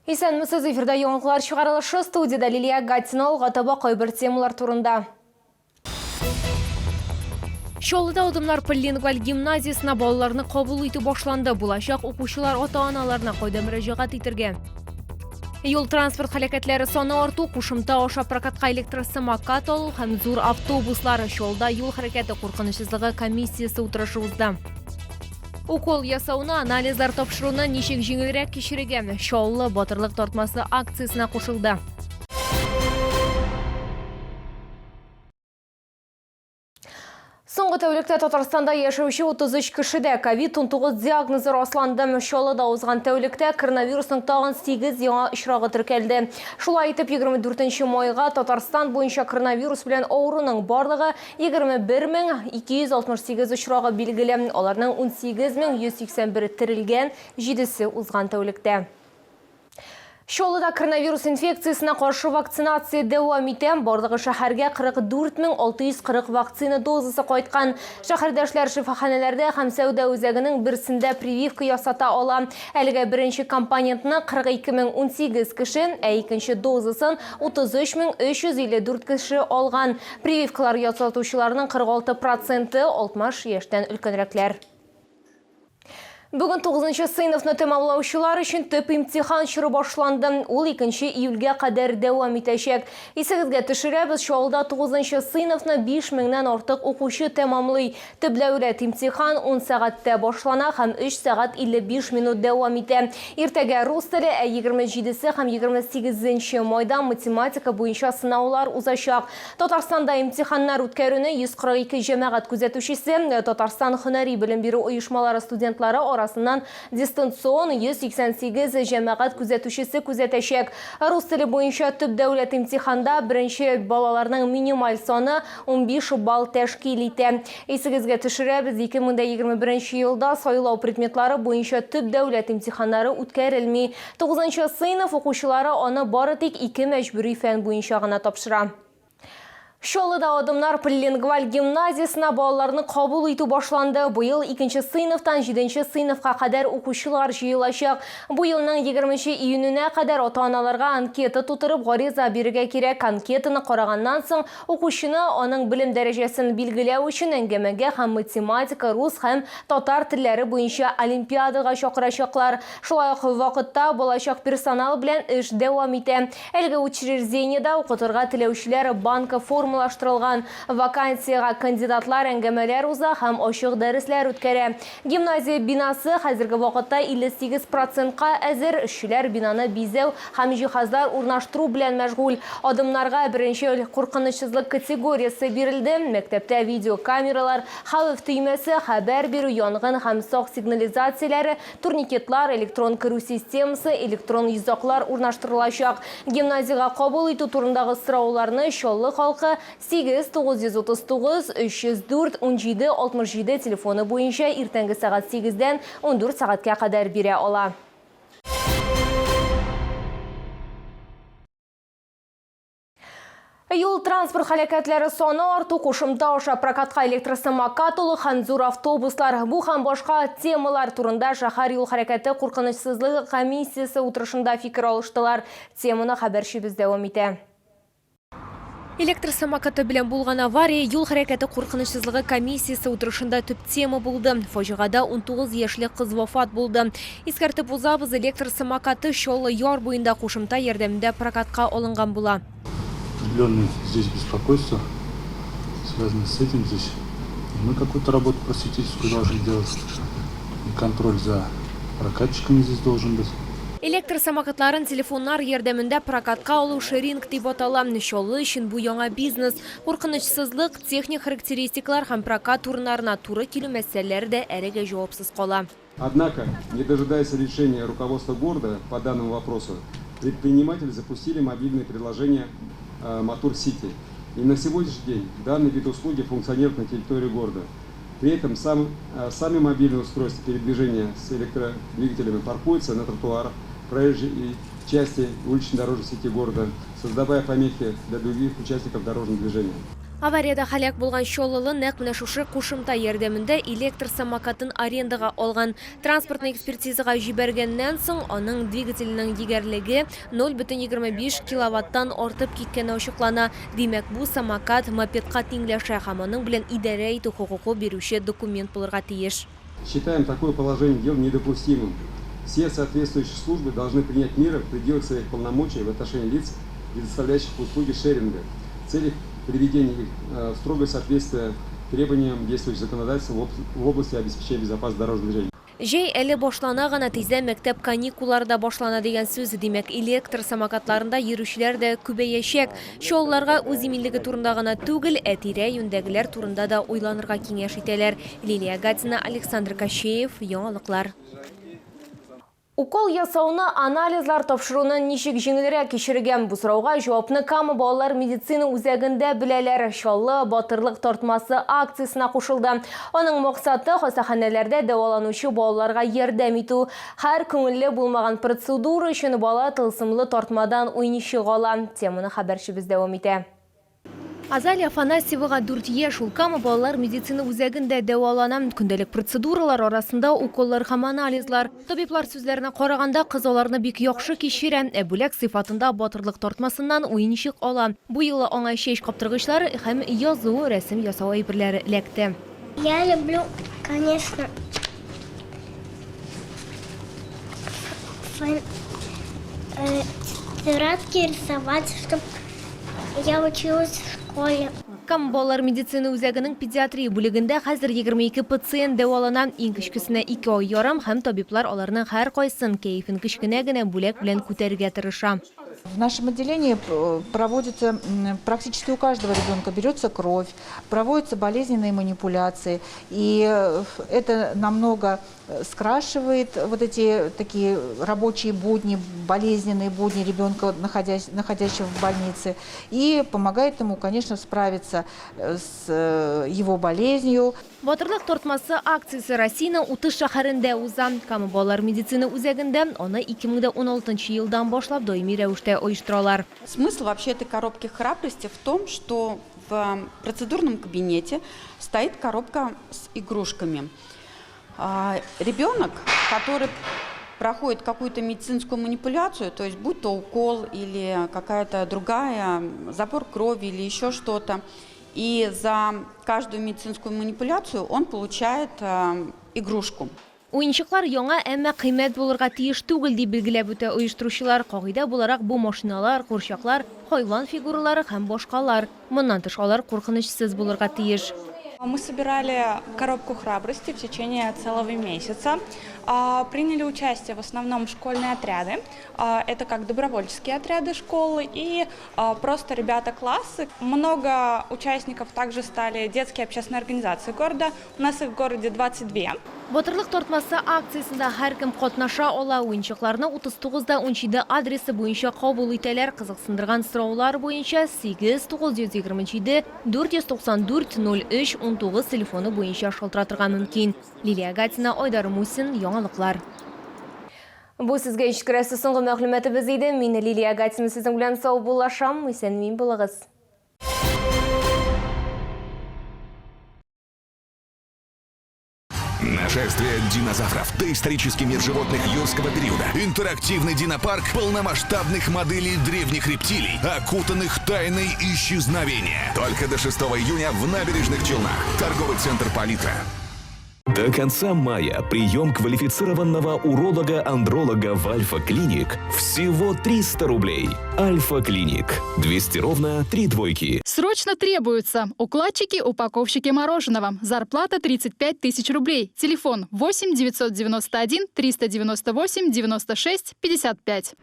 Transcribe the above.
Исәнмесез, эфирда яңалыклар чыгарылышы, студиядә Лилия Гатина, алга таба кайбер темалар турында. Чаллыда Адымнар полилингваль гимназиясенә балаларны кабул итү башланды. Булачак укучылар ата-аналарына кайда мөрәҗәгать итергә? Юл-транспорт һәлакәтләре саны арту, кушымта аша прокатка электросамокат алу һәм зур автобуслар. Чаллыда юл хәрәкәте куркынычсызлыгы комиссиясе утырышы узды. Укол ясауны, анализлар тапшыруны ничек җиңелрәк кичерергә? Чаллы батырлык тартмасы акциясенә кушылды. Соңгы тәүлектә Татарстанда яшәүче 33 кешедә ковид-19 диагнозы расланды. Чаллыда узган тәүлектә коронавирусның тагын 8 яңа очрагы теркәлде. Шулай итеп, 24 майга Татарстан буенча коронавирус белән авыруның барлыгы 21268 очрагы билгеле, аларның 18181 терелгән, җидесе узган тәүлектә. Чаллыда коронавирус инфекциясенә каршы вакцинация дәвам итә. Барлыгы шәһәргә 44640 вакцина дозасы кайткан. Шәһәрдәшләр шифаханәләрдә һәм сәүдә үзәгенең берсендә прививка ясата ала. Әлегә беренче компонентны 42018 кеше, ә икенче дозасын 33354 кеше алган. Прививкалар ясатучыларның 46 проценты 60 яшьтән өлкәнрәкләр. Бүген 9 сыйныфны тәмамлаучылар өчен төп имтихан чоры башланды. Ул 2 июльгә кадәр дәвам итәчәк. Исегезгә төшерәбез, Чаллыда 9 сыйныфны 5 меңнән артык укучы тәмамлый. Төп дәүләт имтихан 10 сәгатьтә башлана һәм 3 сәгать 55 минут дәвам итә. Иртәгә рус теле, ә 27 һәм 28 майда математика буенча сынаулар узачак. Татарстанда имтиханнар үткәрүне 142 җәмәгать күзәтүчесе, Татарстан һөнәри белем бирү оешмалары студентлары арасыннан дистанцион 188 җәмәгать күзәтүчесе күзәтәчәк. Рус теле буенча төп дәүләт имтиханда беренче балаларның минималь саны 15 балл тәшкил итә. Исегезгә төшерәбез, 2021 елда сайлау предметлары буенча төп дәүләт имтиханнары үткәрелми. Тугызынчы сыйныф укучылары аны бары тик ике мәҗбүри фән буенча гына тапшыра. Чаллыда Адымнар полилингваль гимназиясенә балаларны кабул итү башланды. Быел икенче сыйныфтан җиденче сыйныфка кадәр укучылар җыелачак. Бу елның 20 июненә кадәр ата-аналарга анкета тутырып гариза бирергә кирәк. Анкетаны караганнан соң Укучыны аның белем дәрәҗәсен билгеләү өчен әңгәмәгә һәм математика, рус һәм татар телләре буенча олимпиадага чакырачаклар. Шулай ук вакытта балачак персонал белән эш дәвам итә. Әлеге учреждениедә укытырга теләүчеләр банкы формалаштырылган. Вакансиягә кандидатлар әңгәмәләр уза һәм ачык дәресләр үткәрә. Гимназия бинасы хәзерге вакытта 58 процентка әзер, эшчеләр бинаны бизәү һәм җиһазлар урнаштыру белән мәшгуль. Адымнарга беренчел куркынычсызлык категориясе бирелде, мәктәптә видеокамералар, хәвеф төймәсе, хәбәр бирү, янгын һәм сак сигнализацияләре, турникетлар, электрон керү системасы, электрон йозаклар урнаштырылачак. Гимназиягә кабул итү турындагы сорауларны Чаллы халкы 8 939 304 17 67 телефоны буенча иртәнге сәгать сигездән 14 сәгатькә кадәр бирә ала. Юл-транспорт һәлакәтләре саны арту, кушымта аша прокатка электросамокат алу һәм зур автобуслар, бу һәм башка темалар турында шәһәр юл хәрәкәте куркынычсызлыгы комиссиясе утырышында фикер алыштылар. Теманы хәбәрчебез дәвам итә. Электр самокаты белән булган авария юл хәрәкәте куркынычсызлыгы комиссиясе утырышында төп тема булды. Фаҗигада 19 яшьлек кыз вафат булды. Искәртеп узабыз, электр самокаты Чаллы яр буенда кушымта ярдәмендә прокатка алынган була. Определенные здесь беспокойства связаны с этим здесь. И мы какую-то работу просветительскую должны делать. И контроль за прокатчиками здесь должен быть. Электр самокатларын телефоннар ярдәмендә прокатка алу шеринг дип атала. Чаллы өчен бу яңа бизнес. Куркынычсызлык, техник характеристикалар һәм прокат урыннарына туры килү мәсьәләләре дә әлегә җавапсыз кала. Однако, не дожидаясь решения руководства города по данному вопросу, предприниматели запустили мобильное приложение Матур Сити. И на сегодняшний день данный вид услуги функционирует на территории города. При этом сам, сами мобильные устройства передвижения с электродвигателями паркуются на тротуарах, проезжей части уличной дорожной сети города, создавая помехи для других участников дорожного движения. Авариядә һәлак булган чаллылы нәкъ менә шушы кушымта ярдәмендә электр самокатын арендага алган. Транспортны экспертизага җибәргәннән соң, аның двигателенең егәрлеге 0,25 киловаттан артып киткәне ачыклана. Димәк, бу самокат мопедка тиңләшә һәм аның белән идарә итү хокукы бирүче документ булырга тиеш. Считаем такое положение дел недопустимым. Все соответствующие службы должны принять меры в пределах своих полномочий в отношении лиц, предоставляющих услуги шеринга, в целях приведения их в строгое соответствие требованиям действующего законодательства в области обеспечения безопасности дорожного движения. Җәй әле башлана гына, тиздән мәктәп каникуллары да башлана дигән сүз. Димәк, электр самокатларында йөрүчеләр дә күбәячәк. Чаллыларга үз иминлеге турында гына түгел, ә тирә-юньдәгеләр турында да уйланырга киңәш итәләр. Лилия Гатина, Александр Кощеев, Яңалыклар. Укол ясауны, анализлар тапшыруны ничек җиңелрәк кичерергә? Бу сорауга җавапны Кама балалар медицина үзәгендә беләләр. Чаллы батырлык тартмасы акциясенә кушылды. Аның максаты, хастаханәләрдә дәваланучы балаларга ярдәм итү. Һәр күңелле булмаган процедура өчен бала тылсымлы тартмадан уенчык ала. Теманы хәбәрчебез дәвам итә. Азалия Афанасьевага 4 яшь, ул Кама балалар медицина үзәгендә дәвалана. Көндәлек процедуралар арасында уколлар һәм анализлар. Табиблар сүзләренә караганда, кыз аларны бик яхшы кичерә, ә бүләк сыйфатында батырлык тартмасыннан уенчык ала. Бу юлы аңа чәч каптыргычлар һәм язу, рәсем ясау әйберләре эләкте. Я люблю, конечно, тетрадки рисовать, чтоб Я училась в школе. Кама балалар медицина үзәгенең педиатрия бүлегендә хәзер 22 пациент дәвалана. Иң кечкесенә 2 ай ярым һәм табиблар аларның һәркайсын кәефен кечкенә генә бүләк белән күтәрергә тырыша. В нашем отделении проводится практически у каждого ребенка берется кровь, проводятся болезненные манипуляции. И это намного скрашивает вот эти такие рабочие будни, болезненные будни ребенка, находящего в больнице, и помогает ему, конечно, справиться с его болезнью. Батырлык тартмасы акциясе Россиянең 30 шәһәрендә уза. Кама балалар медицина үзәгендә аны 2016 елдан башлап даими рәвештә оештыралар. Смысл вообще этой коробки храбрости в том, что в процедурном кабинете стоит коробка с игрушками. Ребенок, который проходит какую-то медицинскую манипуляцию, то есть будь то укол или какая-то другая, забор крови или еще что-то, и за каждую медицинскую манипуляцию он получает игрушку. Уенчыклар яңа, әмма кыйммәт булырга тиеш түгел, дип билгеләп үтә оештыручылар. Кагыйдә буларак, бу машиналар, курчаклар, хайван фигуралары һәм башкалар. Моннан тыш, алар куркынычсыз булырга тиеш. Мы собирали коробку храбрости в течение целого месяца. Приняли участие в основном школьные отряды. Это как добровольческие отряды школы и просто ребята классы. Много участников также стали детские общественные организации города. У нас их в городе 22. Батырлык тартмасы акциясендә һәркем катнаша ала. Уенчыкларны 39 да 17 адресы буенча кабул итәләр. Кызыксындырган сораулар буенча 8 927 494 03 19 телефоны буенча шалтыратырга мөмкин. Лилия Гатина, Айдар Мусин, Яңалыклар. Бу сезгә җиткерәсе соңгы мәгълүматыбыз иде. Мин Лилия Гатина сезнең белән саубуллашам. Исән-имин булыгыз. Нашествие динозавров. Доисторический мир животных юрского периода. Интерактивный динопарк полномасштабных моделей древних рептилий, окутанных тайной исчезновения. Только до 6 июня в Набережных Челнах. Торговый центр «Палитра». До конца мая прием квалифицированного уролога-андролога в Альфа-Клиник всего 300 рублей. Альфа-Клиник. 200 ровно 3 двойки. Срочно требуются укладчики, упаковщики мороженого. Зарплата 35 тысяч рублей. Телефон 8 991 398 96 55.